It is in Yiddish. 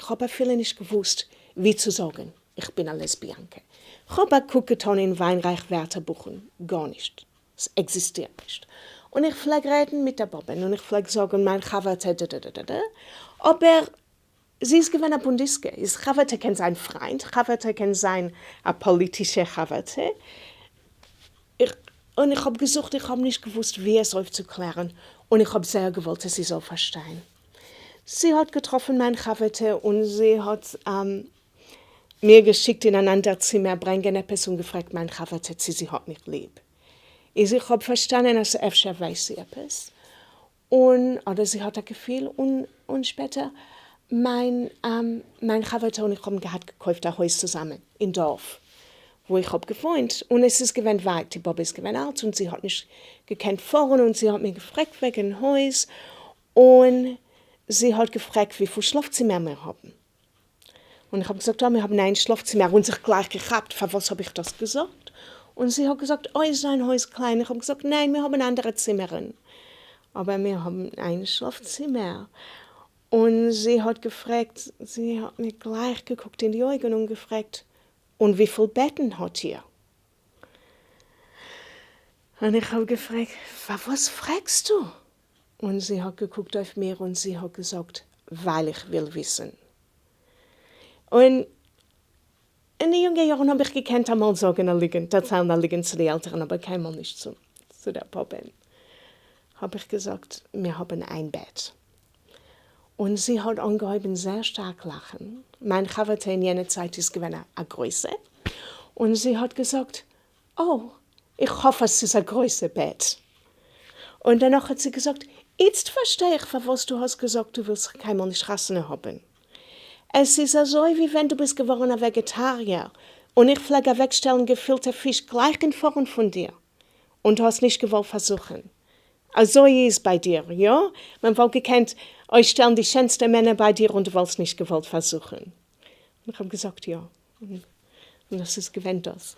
איך האב אפילו נישט געוואוסט ווי צו זאגן איך בין א לעסביאנקע. כ'האב א קוק געטאן אין וויינרייך ווערטערבוכן, גארנישט. ס'עקזיסטירט נישט. און איך פלעג רעדן מיט דער באבען און איך פלעג זאגן מיין חבר'טע דדדדדד, אבער זי איז געווען א בונדיסטקע, איז חבר'טע קען זיין פריינט, חבר'טע קען זיין א פאליטישע חבר'טע, איך און איך האב געזוכט, איך האב נישט געוואוסט ווי עס אויפצוקלערן, און איך האב זייער געוואלט אז זי זאל פארשטיין. זי האט געטראפן מיין חבר'טע און זי האט מיר געשיקט אין אן אנדער צימער ברענגען עפעס און געפרעגט מיין חבר'טע צי זי האט מיך ליב. איז איך האב פארשטאנען אז אפשר ווייסט זי עפעס, און אדער זי האט א געפיל, און און שפעטער מיין מיין חבר'טע און איך האבן געהאט געקויפט א הויז צוזאמען אין דארף וואו איך האב געוואוינט, און עס איז געווען ווייט, די באבע איז געווען אלט און זי האט נישט געקענט פארן, און זי האט מיר געפרעגט וועגן הויז, און זי האט געפרעגט וויפיל שלאפצימער מיר האבן, און איך האב געזאגט יא מיר האבן איין שלאפצימער און זיך גלייך געכאפט פארוואס האב איך דאס געזאגט, און זי האט געזאגט אוי איז דיין הויז קליין, איך האב געזאגט ניין מיר האבן אנדערע צימערן אבער מיר האבן איין שלאפצימער, און זי האט געפרעגט, זי האט מיר גלייך געקוקט אין די אויגן און געפרעגט און וויפיל בעטן האט איר? און איך האב געפרעגט פארוואס פרעגסטו? און זי האט געקוקט אויף מיר און זי האט געזאגט ווייל איך וויל וויסן. און אין די יונגע יארן האב איך געקענט אמאל זאגן א ליגנט, דערציילן א ליגנט צו די עלטערן אבער קיינמאל נישט צו דער באבען. האב איך געזאגט מיר האבן איין בעט. און זי האט אנגעהויבן זייער שטארק לאכן, מיין חבר'טע אין יענע צייט איז געווען א גרויסע, און זי האט געזאגט אוי, איך האף אז ס'איז א גרויסע בעט. און דערנאך האט זי געזאגט, איצט פארשטיי איך פארוואס דו האסט געזאגט דו ווילסט קיינמאל נישט חתונה האבן. עס איז אזוי ווי ווען דו ביסט געווארן א וועגעטאריער, און איך פלעג אוועקשטעלן געפילטע פיש גלייך אין פארנט פון דיר, און דו האסט נישט געוואלט פארזוכן. אזוי איז ביי דיר, יא? מען וואלט געקענט אויסשטעלן די שענסטע מענער ביי דיר און דו וואלסט נישט געוואלט פארזוכן. און איך האב געזאגט יא. און דאס איז געווען דאס.